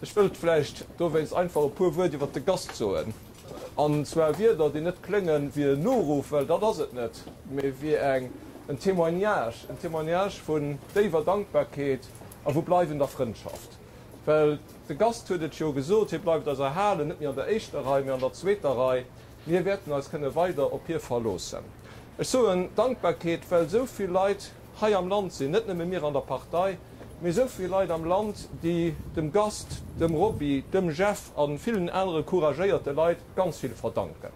Ech wëllt vläicht dowéinst einfach e puer Wuert iwwert de Gast soen. An zwar Wierder, déi net kléngen wéi en Noruff, well dat ass et net, mee wéi eng, en Témoignage, en Témoignage vun déiwer Dankbarkeet a vu bleiwender Frëndschaft. Well de Gast huet et jo gesot, hie bleift eis erhalen, net méi an der éischter Rei, mee an der zweeter Rei. Mir wäerten eis kënne weider op hie verloossen. Ech soen Dankbarkeet, well esou vill Leit hei am Land sinn, net nëmme mir an der Partei, mee esou vill Leit am Land, déi dem Gast, dem Roby, dem Jeff a villen anere couragéierte Leit ganz vill verdanken.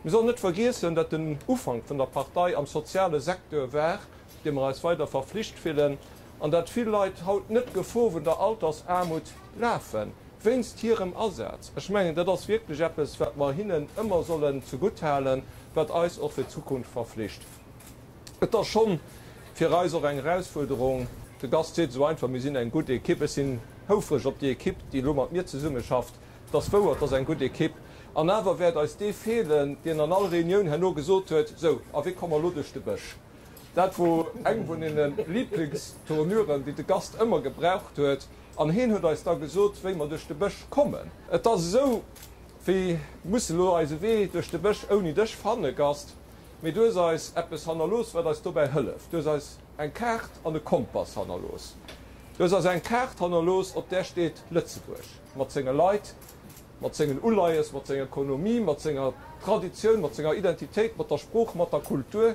Mir sollen net vergiessen, dat den Ufank vun der Partei am soziale Secteur war, deem mer eis weider verflicht fillen, an dat vill Leit haut net d'Gefor vun der Altersaarmut lafen, wéinst hirem Asaz. Ech mengen, dat ass wierklech eppes, wat mer hinnen ëmmer sollen zegutthalen, wat eis och fir d'Zukunft verflicht. Et ass schonn fir eis och eng Erausfuerderung. De Gast seet esou einfach, Mir sinn eng gutt Ekipp. Ech sinn houfreg op déi Ekipp, déi elo mat mir zesummeschafft. Et ass wouer, et ass eng gutt Ekipp. An awer wäert eis dee feelen, deen an all Reunioun herno gesot huet, Sou, a wéi komme mer elo duerch de Bësch? Dat wor eng vun deene Lieblingstournuren, déi de Gast ëmmer gebraucht huet. An heen huet eis da gesot, wéi mer duerch de Bësch kommen. Et ass esou, wéi musse lo eise Wee duerch de Bësch ouni dech fanne, Gast. Mee du hues eis eppes hannerlooss, wat eis dobäi hëlleft. Du hues eis eng Kaart an e Kompass hannerlooss. Du hues eis eng Kaart hannerlooss, op där steet Lëtzebuerg, mat senge Leit, mat sengen Uleies, mat senger Ekonomie, mat senger Traditioun, mat senger Identitéit, mat der Sprooch, mat der Kultur.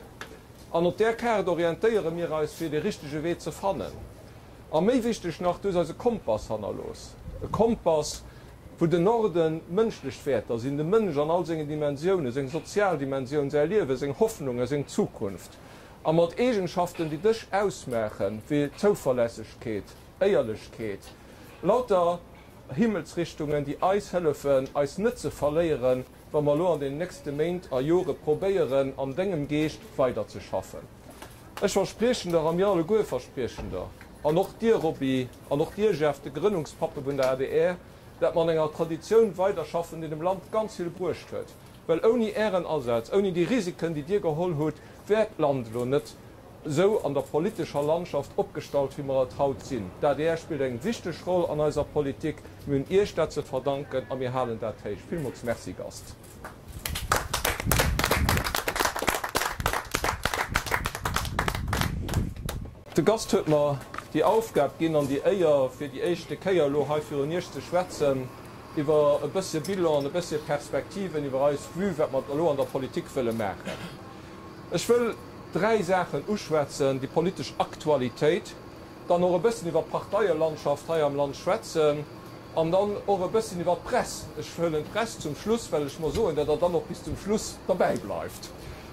An op där Kaart orientéiere mir eis, fir dee richtege Wee ze fannen. A méi wichteg nach, du hues eis e Kompass hannerlooss. E Kompass, wou den Norden mënschlech Wäerter sinn, de Mënsch an all sengen Dimensiounen, seng sozial Dimensioun, säi Liewen, seng Hoffnungen, seng Zukunft. A mat Eegenschaften, déi dech ausmaachen, wéi Zouverlässegkeet, Éierlechkeet, lauter Himmelsrichtungen, déi eis hëllefen, eis net ze verléieren, wa mer elo an den nächste Méint a Jore probéieren, an dengem Geescht weiderzeschaffen. Ech verspriechen der, a mir alleguer verspriechen der, an och dir, Roby, an och dir, Jeff, de Grënnungspappe vun der adr, dat mer an enger Traditioun weiderschaffen, déi dem Land ganz vill bruecht huet. Well ouni Ären Asaz, ouni déi Risiken, déi Dir geholl hutt, wär d'Land elo net esou an der politescher Landschaft opgestallt, wéi mer et haut sinn. D'adr spillt eng wichteg Roll an eiser Politik. Mir hunn Iech dat ze verdanken a mir halen dat héich. Villmools Merci, Gast. De Gast huet mer déi Aufgab ginn an déi Éier, fir déi éischte Kéier elo hei virun Iech ze schwätzen iwwer e bëssche Bilan an e bëssche Perspektiven iwwer eis Vue, wat mer elo an der Politik wëlle maachen. Ech wëll dräi Saachen uschwätzen, déi politesch Aktualitéit, dann och e bëssen iwwer d'Parteielandschaft hei am Land schwätzen an dann och e bëssen iwwer d'Press. Ech huelen d'Press zum Schluss, well ech mer soen, datt Der dann och bis zum Schluss derbäi bleift.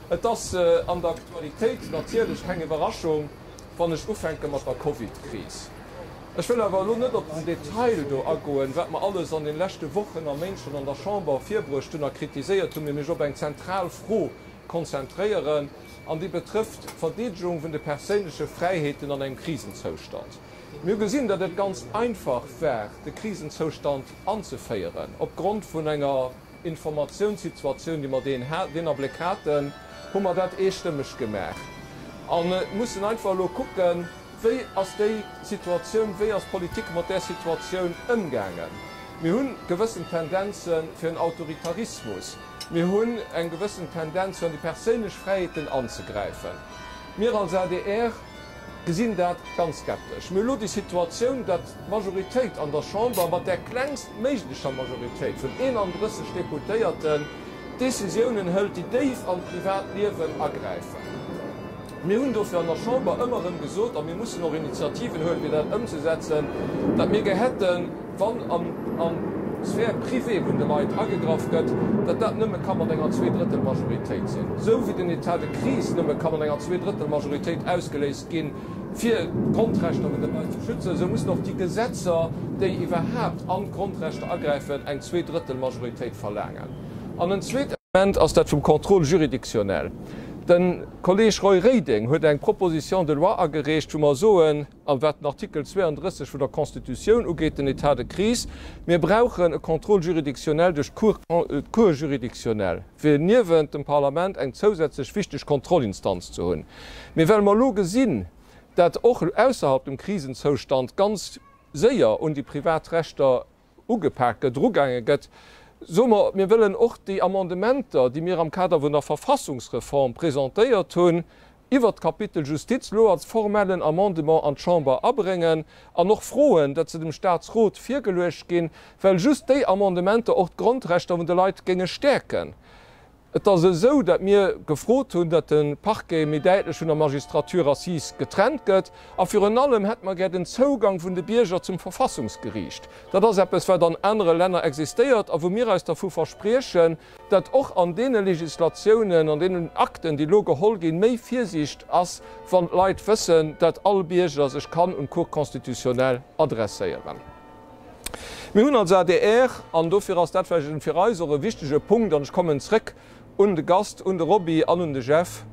Et ass an der Aktualitéit natierlech keng Iwwerraschung, wann ech ufänke mat der Covid-Kris. Ech wëll awer elo net op den Detail do agoen, wat mer alles an den leschte Wochen a Méint schonn an der Chamber virbruecht hunn a kritiséiert hunn, mee mech op eng zentral Fro konzentréieren, an déi betrëfft d'Verdeedegung vun de perséinleche Fräiheeten an engem Krisenzoustand. Mir hu gesinn, datt et ganz einfach war, de Krisenzoustand anzeféieren, opgrond vun enger Informatiounssituatioun, déi mer deen Abléck haten, hu mer dat eestëmmeg gemaach. A mussen einfach elo kucken, Wéi ass déi Situatioun, wéi ass d'Politik mat där Situatioun ëmgaangen? Mir hu gewëssen Tendenze fir en Autoritarismus. Mir hunn eng gewëssen Tendenz, fir an déi perséinlech Fräiheeten anzegräifen. Mir als adr gesinn dat ganz skeptesch. Mir hu elo déi Situatioun, datt d'Majoritéit an der Chamber mat där klengstméiglecher Majoritéit vun 31 Deputéierten Décisiounen hëlt, déi déif an d'privat Liewen agräifen. Mir hunn dofir an der Chamber ëmmer erëm gesot, a mir mussen och Initiativen huelen, fir dat ëmzesetzen, datt mir gär hätten, wann an d'Sphère privée vun de Leit agegraff gëtt, datt dat nëmme ka mat enger Zweedrëttelmajoritéit sinn, esou wéi den État de crise nëmme ka mat enger Zweedrëttelmajoritéit ausgeléist ginn, fir d'Grondrechter vun de Leit ze schützen, esou mussen och déi Gesetzer, déi iwwerhaapt an d'Grondrechter agräifen, eng Zweedrëttelmajoritéit verlaangen. An en zweet Element ass dat vum Contrôle juridictionnel. De Kolleeg Roy Reding huet eng Proposition de loi agereecht, wou mer soen, a wat den Artikel 32 vun der Constitutioun ugeet, den État de crise, mir brauchen e Contrôle juridictionnel duerch d'Cour juridictionnelle, fir niewent dem Parlament eng zousätzlech wichteg Kontrollinstanz ze hunn. Mee well mer elo gesinn, dat och ausserhalb dem Krisenzoustand ganz séier un déi privat Rechter. ugepak gëtt, erugaange gëtt, soe mer, mir wëllen och déi Amendementer, déi mir am Kader vun der Verfassungsreform presentéiert hunn, iwwert d'Kapitel Justiz elo als formellen Amendement an d'Chamber abréngen an och froen, datt se dem Statsrot virgeluecht ginn, well just déi Amendementer och d'Grondrechter vun de Leit géinge stäerken. Et ass esou, datt mir gefrot hunn, datt de Parquet méi däitlech vun der Magistrature assise getrennt gëtt. A virun allem hätte mer gär den Zougang vun de Bierger zum Verfassungsgeriicht. Dat ass eppes, wat an anere Länner existéiert a wou mir eis dervu verspriechen, datt och an deene Legislatiounen, an deenen Akten, déi elo geholl ginn, méi Virsiicht ass, wann d'Leit wëssen, datt all Bierger sech kann un d'Cour constitutionnelle adresséieren. Mir hunn als adr, an dofir ass dat vläicht fir eis och e wichtege Punkt, an ech kommen zrëck un de Gast, un de Roby an un de Jeff,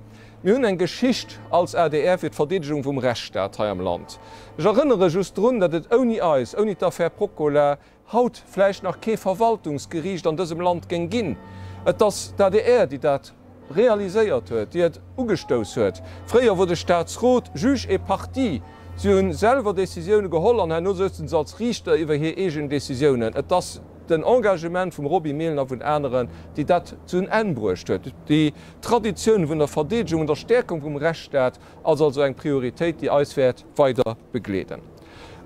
mir hunn eng Geschicht als adr fir d'Verdeedegung vum Rechtsstaat hei am Land. Ech erënnere just drun, datt et ouni eis, ouni d'Affär Procola, haut vläicht nach kee Verwaltungsgeriicht an dësem Land géing ginn. Et ass d'ADR, déi dat realiséiert huet, déi et ugestouss huet. Fréier wor de Staatsrot Juge et partie. Si hu selwer Décisioune geholl an herno souzen se als Riichter iwwer hir eegen Décisiounen. Et ass den Engagement vum Roby Mehlen a vun aneren, déi dat zu en Enn bruecht huet. Déi Traditioun vun der Verdeedegung an der Stäerkung vum Rechtsstaat ass also eng Prioritéit, déi eis wäert weider begleeden.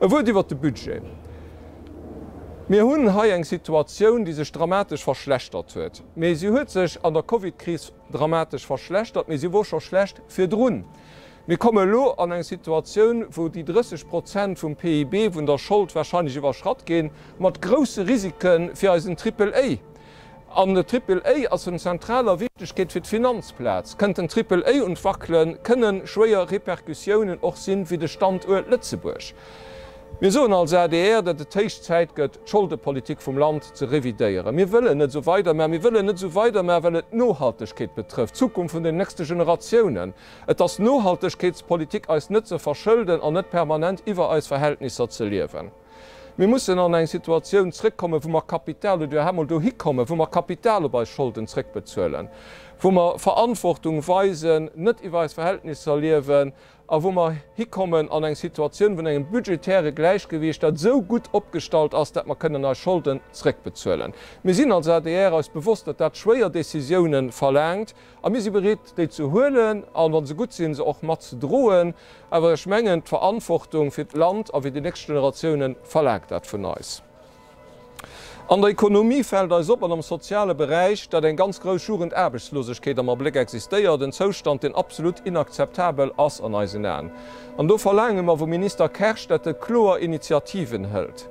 E Wuert iwwert de Budget. Mir hunn hei eng Situatioun, déi sech dramatesch verschlechtert huet. Mee si huet sech an der Covidkris dramatesch verschlechtert, mee si wor scho schlecht virdrun. Mir komme elo an eng Situatioun, wou déi 30 Prozent vum PIB vun der Schold wahrscheinlech iwwerschratt ginn, mat grousse Risike fir eisen Triple A. An de Triple A ass vun zentraler Wichtegkeet fir d'Finanzplaz. Kënnt den Triple A un d'Wackelen, kënne schwéier Repercussiounen och sinn fir de Standuert Lëtzebuerg. Mir soen als adr, datt et héich Zäit gëtt, d'Scholdepolitik vum Land ze revidéieren. Mir wëllen net esou weidermachen. Mir wëllen net esou weidermachen, well et d'Nohaltegkeet betrëfft, d'Zukunft vun den nächste Generatiounen. Et ass Nohaltegkeetspolitik, eis net ze verschëlden an net permanent iwwer eis Verhältnisser ze liewen. Mir mussen an eng Situatioun zrëckkommen, wou mer Kapital, oder iwwerhaapt mol dohi kommen, wou mer Kapital op eis Scholden zrëckbezuelen, wou mer Verantwortung weisen, net iwwer eis Verhältnisser liewen a wou mer hikommen an eng Situatioun vun engem budgetäre Gläichgewicht, dat esou gutt opgestallt ass, dat mer kënnen eis Scholden zrëckbezuelen. Mir sinn als adr eis bewosst, datt dat schwéier Décisiounen verlaangt, A mir si bereet, déi ze huelen an, wa se gutt sinn, se och mat ze droen. Awer ech mengen, d'Verantwortung fir d'Land a fir déi nächst Generatiounen verlaangt dat vun eis. An der Ekonomie fält eis op an am soziale Beräich, datt eng ganz grouss Jugendaarbechtslosegkeet am Abléck existéiert, en Zoustand, deen absolut inakzeptabel ass an eisen Aen. An do verlaange mer vum Minister Kersch, datt e kloer Initiativen hëlt.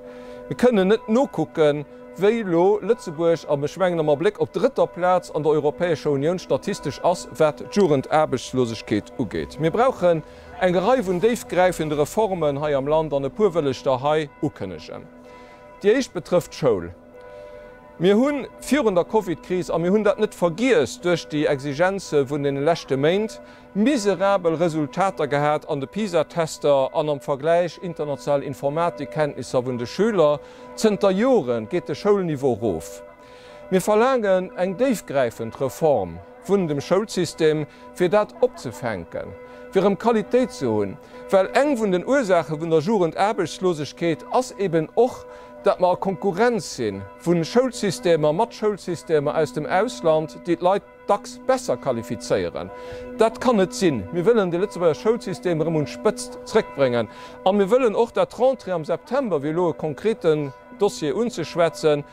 Mir kënnen net nokucken, wéi elo Lëtzebuerg, an ech mengen am Abléck op drëtter Plaz an der Europäescher Unioun statistesch ass, wat d'Jugendaarbechtslosegkeet ugeet. Mir brauchen eng Rei vun déifgräifende Reformen hei am Land, an e puer wëll ech der hei ukënnegen. Déi éischt betrëfft d'Schoul. Mir hu virun der Covidkris, a mir hunn dat net vergiess duerch déi Exigenze vun deene leschte Méint, miserabel Resultater gehat an de PISA-Tester an am Vergläich international Informatikkenntnisser vun de Schüler. Zënter Jore geet de Schoulniveau rof. Mir verlaangen eng déifgräifend Reform vun dem Schoulsystem, fir dat opzefänken, fir erëm Qualitéit ze hunn, well eng vun den Ursaache vun der Jugendaarbechtslosegkeet ass eben och, dat mer a Konkurrenz si vu Schoulsystemer mat Schoulsystemer aus dem Ausland, déi d'Leit, dacks besser qualifizéieren. Dat kann net sinn. Mir wëllen de Lëtzebuerger Schoulsystem erëm un d'Spëtzt zrëckbréngen. A mir wëllen och, dat d'Rentrée am September, fir elo e konkreten Dossier unzeschwätzen,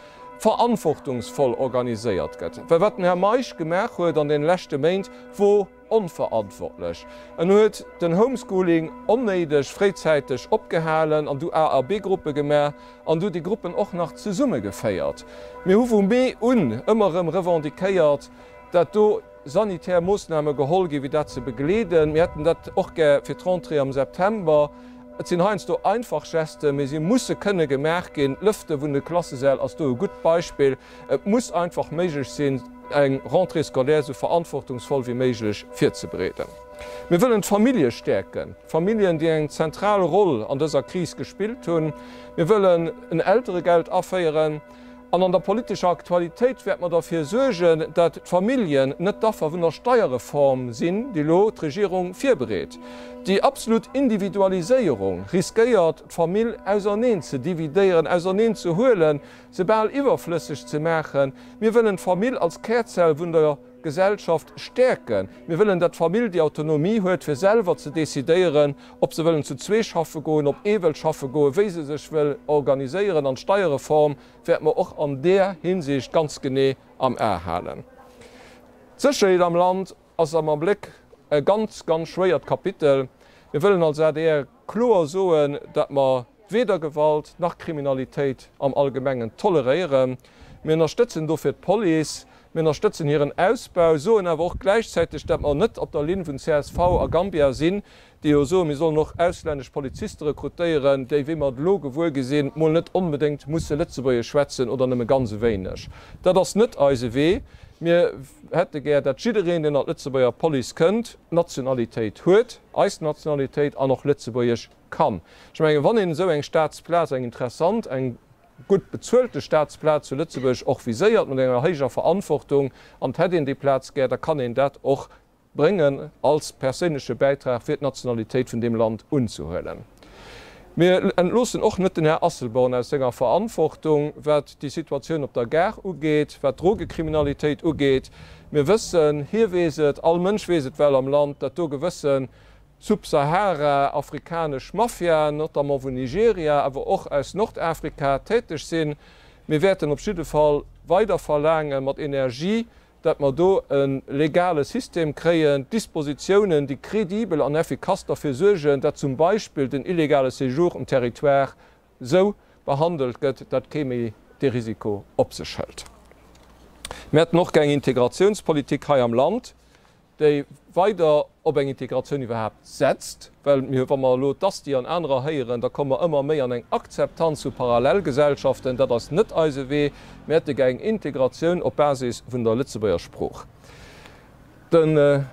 verantwortungsvoll organiséiert gëtt. Well wat den Här Meisch gemaach huet an deene leschte Méint, wor Onverantwortlech. En huet den Homeschooling onnéideg fréizäiteg opgehalen an du A a B-Gruppe gemaach an du déi Gruppen och nach zesummegeféiert. Mir hu vu Mee un ëmmer erëm revendiquéiert, dat do sanitär Moossname geholl ginn, fir dat ze begleeden. Mir hätten dat och gär fir d'Rentrée am September. Et sinn heiansdo einfach Gesten, mee si musse kënne gemaach ginn. D'Lëfte vun de Klassesäll ass do e gutt Beispill. Et muss einfach méiglech sinn, eng Rentrée scolaire esou verantwortungsvoll wéi méiglech virzebereeden. Mir wëllen d'Famillje stäerken, d'Familljen, déi eng zentral Roll an dëser Kris gespillt hunn. Mir wëllen en Elteregeld aféieren. An an der politescher Aktualitéit wäerte mer derfir suergen, dat d'Familljen net d'Affer vun der Steierreform sinn, déi elo d'Regierung virbereet. Déi absolut Individualiséierung riskéiert, d'Famill auserneen ze dividéieren, auserneen ze huelen, se bal iwwerflësseg ze maachen. Mir wëllen d'Famill als Kärzell vun der. Gesellschaft stäerken. Mir wëllen, datt d'Famill déi Autonomie huet, fir selwer ze decidéieren, ob se wëllen zu zwee schaffe goen, ob ee wëllt schaffe goen, wéi se sech wëll organiséieren. An d'Steierreform wäerte mer och an där Hinsicht ganz genee am A halen. D'Sécherheet am Land ass am Abléck e ganz, ganz schwéiert Kapitel. Mir wëllen als adr kloer soen, datt mer weder Gewalt nach Kriminalitéit am Allgemengen toleréieren. Mir ënnerstëtzen dofir d'Police, mir ënnerstëtzen hiren Ausbau, soen awer och gläichzäiteg, dat mer net op der Linn vun csv a Gambia sinn, déi jo soen, mir sollen och auslännesch Poliziste rekrutéieren, déi, wéi mer et elo gewuer gi sinn, mol net onbedéngt musse Lëtzebuergesch schwätzen oder nëmme ganz e wéineg. Dat ass net eise Wee. Mir hätte gär, dat jiddereen, deen an d'Lëtzebuerger Police kënnt, d'Nationalitéit huet, eis Nationalitéit, an och Lëtzebuergesch Kann. Ech mengen, wann een esou eng Staatsplaz, eng interessant, eng gutt bezuelte Staatsplaz zu Lëtzebuerg och viséiert, mat enger héijer Verantwortung, an et hätt een déi Plaz gär, da kann een dat och bréngen als perséinleche Bäitrag, fir d'Nationalitéit vun deem Land unzehuelen. Mir entloossen och net den Här Asselborn aus senger Verantwortung, wat déi Situatioun op der Gare ugeet, wat d'Drogekriminalitéit ugeet. Mir wëssen, hie weess et, all Mënsch weess et well am Land, datt do gewësse Subsahara-afrikanesch Mafiaen, notamment vun Nigeria, awer och aus Nordafrika, täteg sinn. Mir wäerten op jidde Fall weider verlaange mat Energie, dat mer do e legale System kréien, Dispositiounen, déi kredibel an effikass derfir suergen, dat zum Beispill den illegale Séjour um Territoire esou behandelt gëtt, dat kee méi dee Risiko op sech hëlt. Mir hätten och gär eng Integratiounspolitik hei am Land, déi weider op eng Integratioun iwwerhaapt setzt, well mir, wa mer elo d'ASTI an anerer héieren, da komme mer ëmmer méi an eng Akzeptanz vu Parallelgesellschaften. Dat ass net eise Wee. Mir hätte gär eng Integratioun op Basis vun der Lëtzebuerger Sprooch. De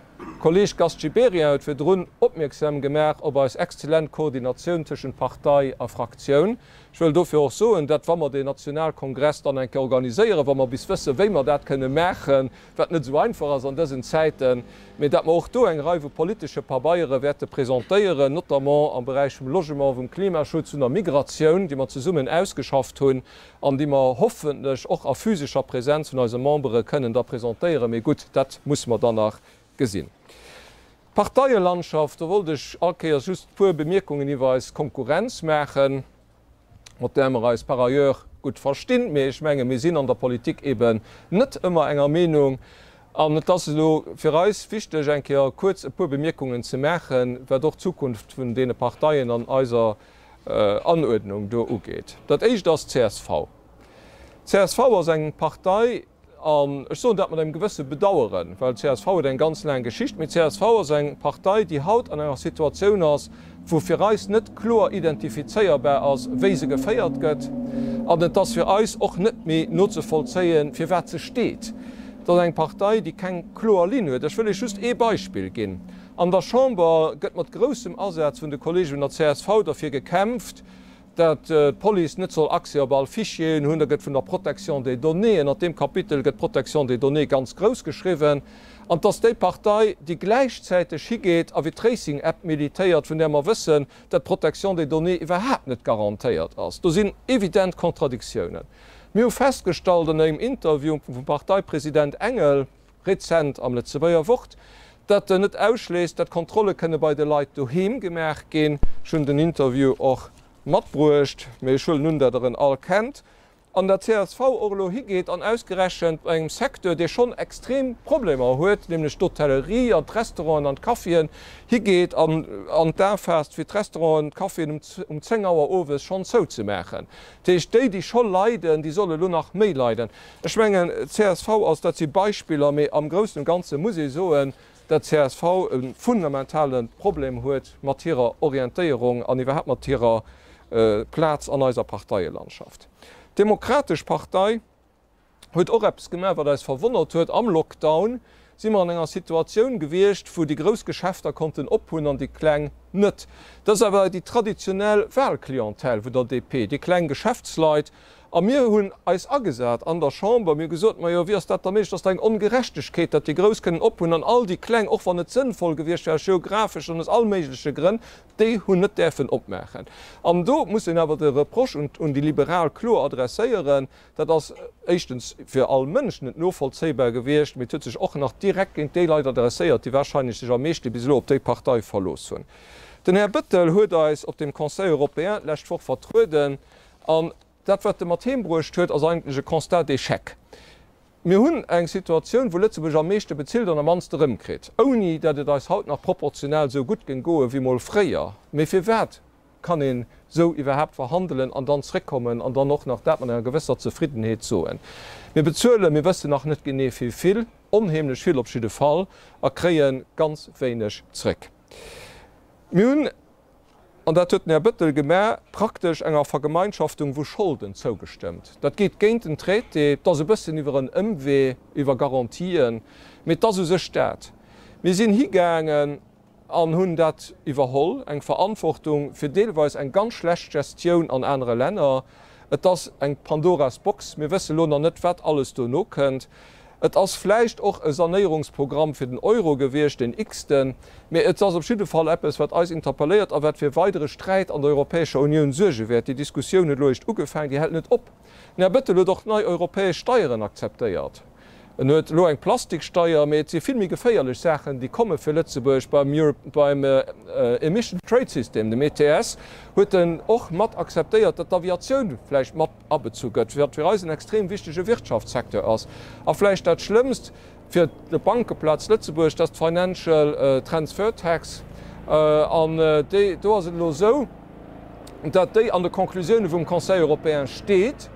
Kolleeg Gast Gibéryen huet virdrun opmierksam gemaach op eis exzellent Koordinatioun tëschent Partei a Fraktioun. Ech wëll dofir och soen, dat wa mer deen Nationalkongress dann eng Kéier organiséieren, wa mer bis wëssen, wéi mer dat kënne maachen, wat net esou einfach ass an dësen Zäiten, mee dat mer och do eng Rei vu politesche Pabeiere wäerte presentéieren, notamment am Beräich vum Logement, vum Klimaschutz, vun der Migratioun, déi mer zesummen ausgeschafft hunn an déi mer hoffentlech och a physescher Präsenz vun eise Membere kënnen da presentéieren. Mee gutt, dat musse mer dann nach gesinn. D'Parteielandschaft, do wollt ech all Kéiers just e puer Bemierkungen iwwer eis Konkurrenz maachen. mat där mer eis par ailleurs gutt verstinn, mee ech menge mir sinn an der Politik eben net ëmmer enger Meenung an et ass elo fir eis wichteg eng Kéier kuerz e puer Bemierkungen ze maachen, wat och d'Zukunft vun deene Parteien an eiser Anuerdnung do ugeet. Dat éischt ass d'CSV. D'CSV ass eng Partei, An ech soen dat mat engem gewësse Bedaueren, well csv huet eng ganz laang Geschicht, mee csv ass eng Partei, déi haut an enger Situatioun ass, wou fir eis net kloer identifizéierbar ass, wéi se geféiert gëtt. An et ass fir eis och net méi nozevollzéien, fir wat se steet. Et ass eng Partei, déi keng kloer Linn huet. Ech wëll Iech just ee Beispill ginn. An der Chamber gëtt mat groussem Asaz vun de Kollege vun der csv derfir gekämpft, dat d'Police net soll Accès op all Fichieren hunn, da gëtt vun der Protection des données, ënnert deem Kapitel gëtt d'Protection des données ganz grouss geschriwwen, an dass déi Partei, déi gläichzäiteg higeet a fir d'Tracing-App militéiert, vun där mer wëssen, dat d'Protection des données iwwerhaapt net garantéiert ass. Do sinn evident Kontradiktiounen. Mir hu festgestallt an engem Interview vum Parteipresident Engel, rezent am Lëtzebuerger Wort, dat en net ausschléisst, dat Kontrolle kënne bei de Leit doheem gemaach ginn. Ech hunn den Interview och matbruecht, mee ech huelen un, dat Der en all kennt. An dat csv och elo higeet an ausgerechent bei engem Secteur, dee schonn extrem Problemer huet, nämlech d'Hotellerie an d'Restauranten an d'Caféen, higeet an an d'A faasst, fir d'Restauranten, d'Caféen um 10 Auer owes schonn zouzemaachen. Dat heescht, déi, déi scho leiden, déi solle elo nach méi leiden. Ech mengen, csv ass, dat si Beispiller, mee am Groussen und Ganze muss ee soen, dat csv e fundamentale Problem huet mat hirer Orientéierung an iwwerhaapt mat hirer Plaz an eiser Parteielandschaft. D'Demokratesch Partei huet och eppes gemaach, wat eis verwonnert huet. Am Lockdown si mer an enger Situatioun gewiescht, wou déi grouss Geschäfter konnten ophunn an déi kleng net. Dat ass awer déi traditionell Wahlclientèle vun der DP, déi kleng Geschäftsleit. A mir hunn eis agesat an der Chamber, mir hu gesot, Majo, wéi ass dat da méiglech? Dat ass dach eng Ongerechtegkeet, datt déi Grouss kënnen ophunn an all déi Kleng, och wann et sënnvoll gewiescht wär aus geographeschen an aus all méigleche Grënn, déi hunn net däerfen opmaachen. An do muss een awer de Reproche un déi Liberal kloer adresséieren, Dat ass éischtens fir all Mënsch net novollzéibar gewiescht, mee et huet sech och nach direkt géint déi Leit adresséiert, déi wahrscheinlech sech am meeschte bis elo op déi Partei verlooss hunn. Den Här Bettel huet eis op dem Conseil européen d'lescht Woch vertrueden an dat, wat e mat heem bruecht huet, ass eigentlech e Constat d'échec. Mir hunn eng Situatioun, wou Lëtzebuerg am meeschte bezilt an am mannste erëmkritt, ouni dat et eis haut nach proportional esou gutt géing goe wéi mol fréier. Mee firwat kann een esou iwwerhaapt verhandelen an dann zréckkommen an dann och nach dat mat enger gewësser Zefriddenheet soen? Mir bezuelen, mir wëssen nach net genee wéi vill, onheemlech vill op jidde Fall, a kréie ganz wéineg zréck. Mir hunn, an dat huet den Här Bettel gemaach, praktesch enger Vergemeinschaftung vu Scholden zougestëmmt. Dat geet géint den Traité, et ass e bëssen iwwer en Ëmwee, iwwer Garantien, mee et ass u sech dat. Mir sinn higaangen an hunn dat iwwerholl, eng Verantwortung fir deelweis eng ganz schlecht Gestioun an anere Länner. Et ass eng Pandoras Box, mir wësse lo nach net, wat alles dono kënnt. Et ass vläicht och e Sanéierungsprogramm fir den Euro gewiescht, den x-ten, mä et ass op jidde Fall eppes, wat eis interpelléiert a wat fir weidere Sträit an der Europäescher Unioun suerge wäert. Déi Diskussioun huet elo eréischt ugefaangen, déi hält net op. Den Här Bettel huet och nei europäesch Steieren akzeptéiert. En huet elo eng Plastiksteier, mä et si vill méi geféierlech Saachen, déi komme fir Lëtzebuerg. Beim Emission Trade System, dem ETS, huet en och mat akzeptéiert, datt d'Aviatioun vläicht mat abezu gëtt, wat fir eis en extrem wichtege Wirtschaftssecteur ass. A vläicht dat Schlëmmst fir d'Bankeplaz Lëtzebuerg, dat ass d'Financial Transfer Tax. An déi, do ass et elo esou, datt déi an de Conclusioune vum Conseil européen steet,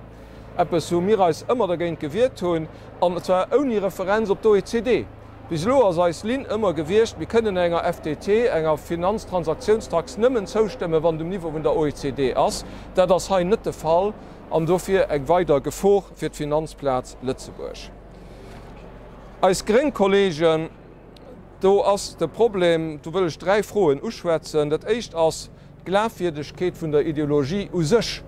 eppes wou mir eis ëmmer dergéint gewiert hunn, an zwar ouni Referenz op d'OECD. Bis elo ass eis Linn ëmmer gewiescht, mir kënnen enger FTT, enger Finanztransaktionstax, nëmmen zoustëmmen, wann et um Niveau vun der OECD ass. Dat ass hei net de Fall an dofir eng weider Gefor fir d'Finanzplaz Lëtzebuerg. Eis gréng Kollegen, do ass de Problem, do wëll ech 3 Froen uschwätzen. Dat éischt ass, d'Glafwierdegkeet vun der Ideologie u sech.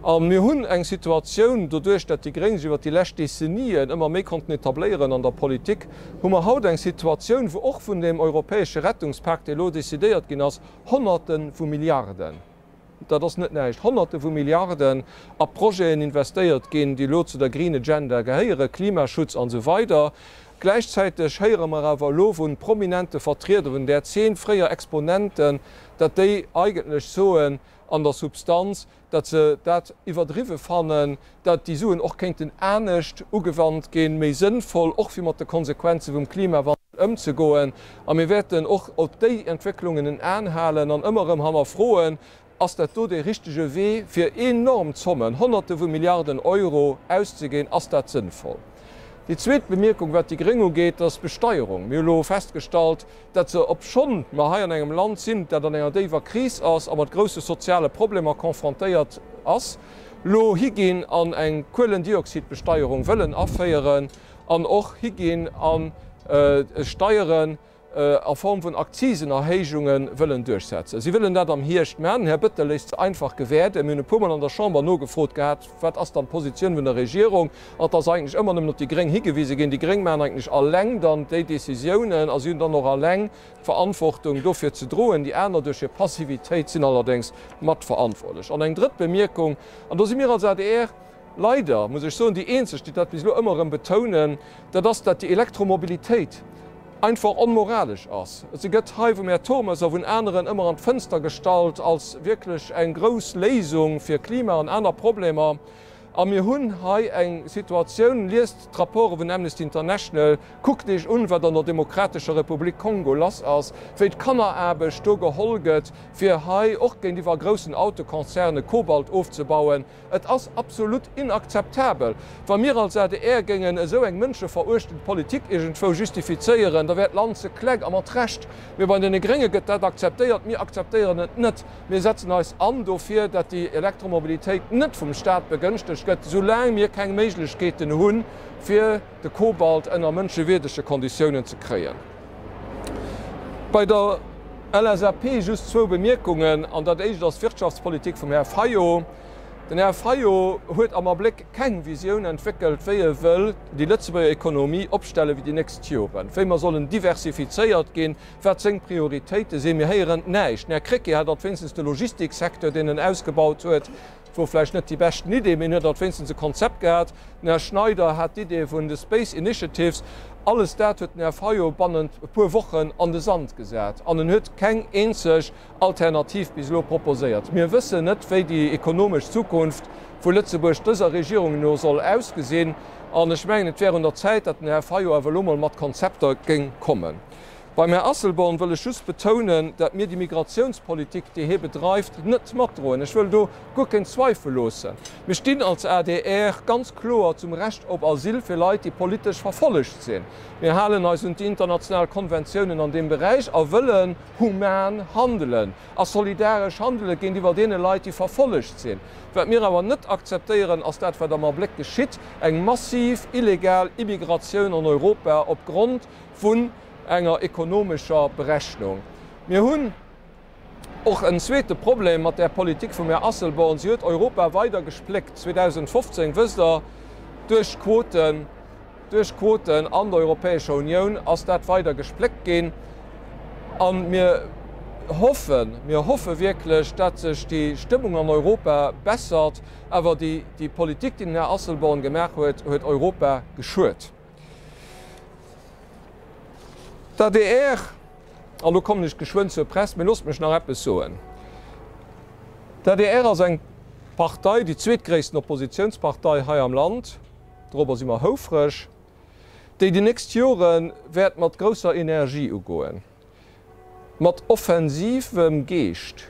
A mir hunn eng Situatioun, doduerch dat déi Gréng sech iwwert déi lescht Dezenien ëmmer méi konnten etabléieren an der Politik, hu mer haut eng Situatioun, wou och vun deem europäesche Rettungspak, dee elo decidéiert ginn ass, Honnerte vu Milliarden, dat ass net näischt, Honnerte vu Milliarden a Projeten investéiert ginn, déi elo zu der Green Agenda gehéieren, Klimaschutz an esou weider. Gläichzäiteg héiere mer awer elo vu prominente Vertrieder vun där Zeen, fréier Exponenten, datt déi eigentlech soen an der Substanz, datt se dat iwwerdriwwe fannen, datt déi Suen och kéinten anescht ugewannt ginn, méi sënnvoll, och fir mat de Konsequenze vum Klimawandel ëmzegoen. A mir wäerten och op déi Entwécklungen en An halen an ëmmer erëm hannerfroen, Ass dat do dee richtege Wee, fir enorm Zommen, Honnerte vu Milliarden Euro, auszeginn? Ass dat sënnvoll? Déi zweet Bemierkung, wat déi Gréng ugeet, dat ass d'Besteierung. Mir hu elo festgestallt, dat se, obschonn mer hei an engem Land sinn, dat an enger déiwer Kris ass a mat grousse soziale Problemer confrontéiert ass, elo higinn an eng Kuelendioxidbesteierung wëllen aféieren an och higinn a Steieren, a Form vun Akzisenerhéijunge wëllen duerchsetzen. Si wëllen dat am Hierscht maachen. Den Här Bettel léisst se einfach gewäerden. Mir hunn e puermol an der Chamber nogefrot gehat, Wat ass dann d'Positioun vun der Regierung? An et ass eigentlech ëmmer nëmmen op déi Gréng higewise ginn. Déi Gréng maachen eigentlech alleng dann déi Décisiounen a si hunn dann och alleng d'Verantwortung dofir ze droen. Déi aner duerch hir Passivitéit sinn allerdéngs matverantwortlech. An eng drëtt Bemierkung, an do si mir als adr, leider muss ech soen, déi eenzeg, déi dat bis elo ëmmer erëm betounen, dat ass, datt déi Elektromobilitéit einfach onmoralesch ass. Se gëtt hei vum Här Turmes a vun aneren ëmmer an d'Fënster gestallt als wierklech eng grouss Léisung fir Klima an aner Problemer. A mir hunn hei eng Situatioun, liest d'Rapporte vun Amnesty International, kuckt Iech un, wat an der Demokratescher Republik Kongo lass ass, wéi d'Kanneraarbecht do geholl gëtt, fir hei och géintiwwer groussen Autokonzerne Kobalt ofzebauen. Et ass absolut inakzeptabel. Wa mir als adr géingen esou eng mënscheveruechtend Politik iergendwou justifizéieren, da wär d'Land ze kleng, a mat Recht. Mee bei deene Grénge gëtt dat akzeptéiert, mir akzeptéieren et net. Mir setzen eis an dofir, dat déi Elektromobilitéit net vum Staat begënschtegt gëtt, soulaang mir keng Méiglechkeeten hunn, fir de Kobalt ënner mënschewierdege Konditiounen ze kréien. Bei der LSAP just zwou Bemierkungen, an dat éischt ass d'Wirtschaftspolitik vum Här Fayot. Den Här Fayot huet am Abléck keng Visioun entwéckelt, wéi e wëll déi Lëtzebuerger Ekonomie opstelle fir déi nächst Joren, wéi mer sollen diversifizéiert ginn, wat seng Prioritéite sinn. Mir héieren näischt. Den Här Krecké hat alt wéinstens de Logistiksecteur, deen en ausgebaut huet, wor vläicht net déi beschten Idee, mee en huet alt wéinstens e Konzept gehat. Den Här Schneider hat d'Idee vun de Space Initiatives. Alles dat huet den Här Fayot bannent e puer Wochen an de Sand gesat an en huet keng eenzeg Alternativ bis elo proposéiert. Mir wëssen net, wéi déi ekonomesch Zukunft vu Lëtzebuerg dëser Regierung no soll ausgesinn. An ech mengen, et wär un der Zäit, datt den Här Fayot awer elo mol mat Konzepter géing kommen. Beim Här Asselborn wëll ech just betounen, datt mir déi Migrationspolitik, déi hie bedreift, net matdroen. Ech wëll do guer keen Zweifel loossen. Mir stinn als adr ganz kloer zum Recht op Asyl fir Leit, déi politesch verfollegt sinn. Mir halen eis un déi international Konventiounen an deem Beräich a wëllen, human handelen a solidaresch handele géintiwwer deene Leit, déi verfollegt sinn. Wat mir awer net akzeptéieren, ass dat, wat am Abléck geschitt, eng massiv illegal Immigratioun an Europa opgrond vun enger ekonomescher Berechnung. Mir hunn och en zweete Problem mat där Politik vum Här Asselborn, Si huet Europa weider gespléckt. 2015, wësst Der, duerch d'Quoten, Duerch Quoten an der Europäescher Unioun ass dat weider gespléckt ginn. A mir hoffen, mir hoffe wierklech, dat sech déi Stëmmung an Europa bessert. Awer déi, déi Politik, déi den Här Asselborn gemaach huet, huet Europa geschuet. D'adr, an elo kommen ech geschwënn zur Press, mee loosst mech nach eppes soen, d'adr ass eng Partei, déi zweetgréissten Oppositionspartei hei am Land, dorobber si mer houfreg, déi déi nächst Jore wäert mat grousser Energie ugoen, mat offensivem Geescht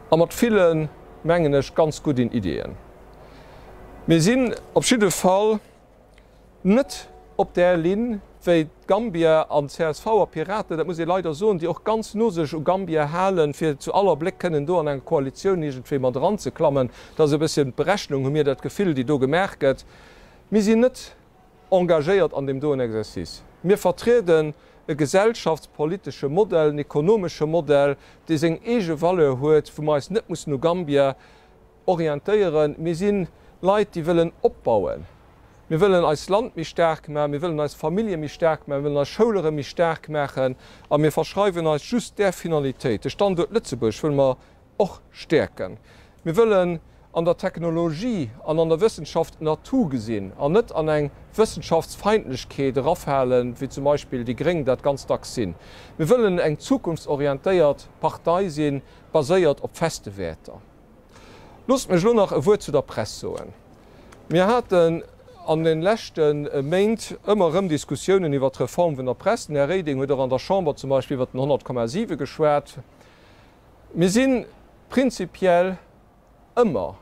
a mat villen, mengen ech, ganz gudden Ideeën. Mir sinn op jidde Fall net op där Linn wéi d'Gambia an csv a Piraten, dat muss ee leider soen, déi och ganz no sech u Gambia halen, fir zu aller Bléck kënnen do an eng Koalitioun iergendwéi mat eranzeklammen. Dat ass e bësschen d'Berechnung, hu mir dat Gefill, déi do gemaach gëtt. Mir sinn net engagéiert an deem doen Exercice. Mir vertrieden e gesellschaftspolitesche Modell, en ekonomesche Modell, dee seng eege Valeur huet, wou mer eis net mussen u Gambia orientéieren. Mir si Leit, déi wëllen opbauen. Mir wëllen eist Land méi staark maachen, mir wëllen eis Famillje méi staark maachen, mir wëllen eis Schoul erëm méi staark maachen a mir verschreiwen eis just där Finalitéit. De Standuert Lëtzebuerg wëlle mer och stäerken. Mir wëllen an der Technologie an an der Wëssenschaft en Atout gesinn an net an eng Wëssenschaftsfeindlechkeet erafalen, wéi zum Beispill déi Gréng dat ganz dacks sinn. Mir wëllen eng zukunftsorientéiert Partei sinn, baséiert op feste Wäerter. Loosst mech elo nach e Wuert zu der Press soen. Mir haten an de leschte Méint ëmmer erëm Diskussiounen iwwert d'Reform vun der Press. Den Här Reding huet och an der Chamber zum Beispill iwwert den 100,7 geschwat. Mir si prinzipiell ëmmer,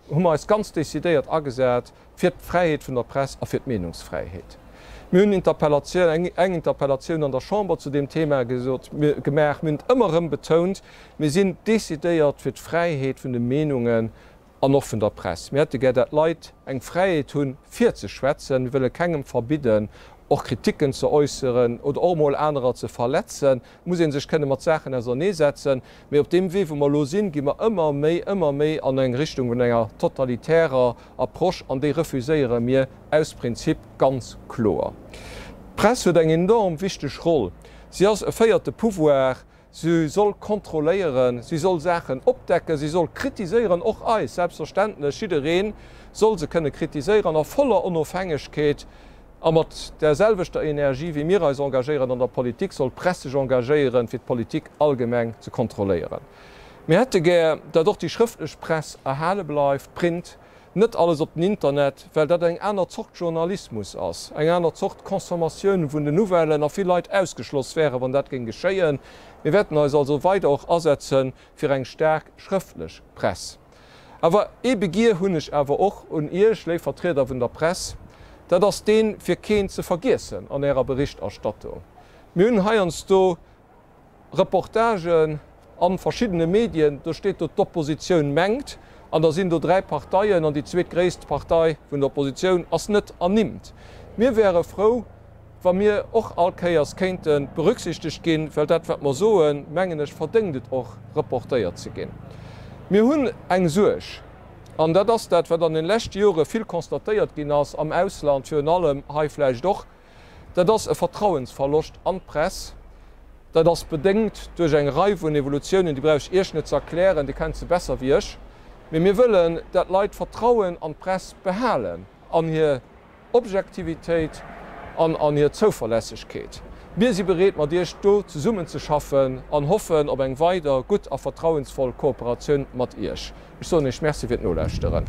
hu mer eis ganz decidéiert agesat fir d'Fräiheet vun der Press a fir d'Meenungsfräiheet. Mir hunn Interpellatioun, eng Interpellatioun an der Chamber zu deem Thema gesot, gemaach. Mir hunn et ëmmer erëm betount, Mir sinn decidéiert fir d'Fräiheet vun de Meenungen an och vun der Press. Mir hätte gär, dat d'Leit eng Fräiheet hunn, fir ze schwätzen. Mir wëlle kengem verbidden, och Kriticken ze äusseren oder och emol anerer ze verletzen. Et muss ee sech kënne mat Saachen auserneesetzen. Mee op deem Wee, wou mer elo sinn, gi mer ëmmer méi, ëmmer méi an eng Richtung vun enger totalitärer Approche, an déi refuséiere mir aus Prinzip ganz kloer. D'Press huet eng enorm wichteg Roll. Si ass e véierte Pouvoir. Si soll kontrolléieren, si soll Saachen opdecken, si soll kritiséieren, och eis, selbstverständlech, jidderee soll se kënne kritiséieren a voller Onofhängegkeet a mat där selwechter Energie, wéi mir eis engagéieren an der Politik, soll d'Press sech engagéieren, fir d'Politik allgemeng ze kontrolléieren. Mir hätte gär, datt och déi schrëftlech Press erhale bleift, Print, Net alles op den Internet, well dat eng aner Zort Journalismus ass, eng aner Zort Consommatioun vun den Nouvellen a vill Leit ausgeschloss wären, wann dat géing geschéien. Mir wäerten eis also weider och asetze fir eng staark schrëftlech Press. Awer ee Begier hunn ech awer och un Iech, léif Vertrieder vun der Press, dat ass deen, fir keen ze vergiessen an Ärer Berichterstattung. Mir hunn heiansdo Reportagen an verschiddene Medien, do steet do d'Oppositioun mengt, an da sinn do 3 Parteien an déi zweetgréisst Partei vun der Oppositioun ass net ernimmt. Mir wäre frou, wa mir och all Kéiers kéinte berücksichtegt ginn, well dat wat mer soen, mengen ech, verdéngt et och reportéiert ze ginn. Mir hunn eng Suerg. An dat ass dat, wat an den leschte Jore vill constatéiert ginn ass, am Ausland virun allem, hei vläicht och, dat ass e Vertrauensverloscht an d'Press. Dat ass bedéngt duerch eng Rei vun Evolutiounen, déi brauch ech Iech net ze erklären, Dir kennt se besser wéi ech. Mee mir wëllen, dat d'Leit d'Vertrauen an d'Press behalen, an hir Objektivitéit an an hir Zouverlässegkeet. Mir si bereet, mat Iech do zesummenzeschaffen an hoffen op eng weider gutt a vertrauensvoll Kooperatioun mat Iech. Ech soen Iech Merci fir d'Nolauschteren.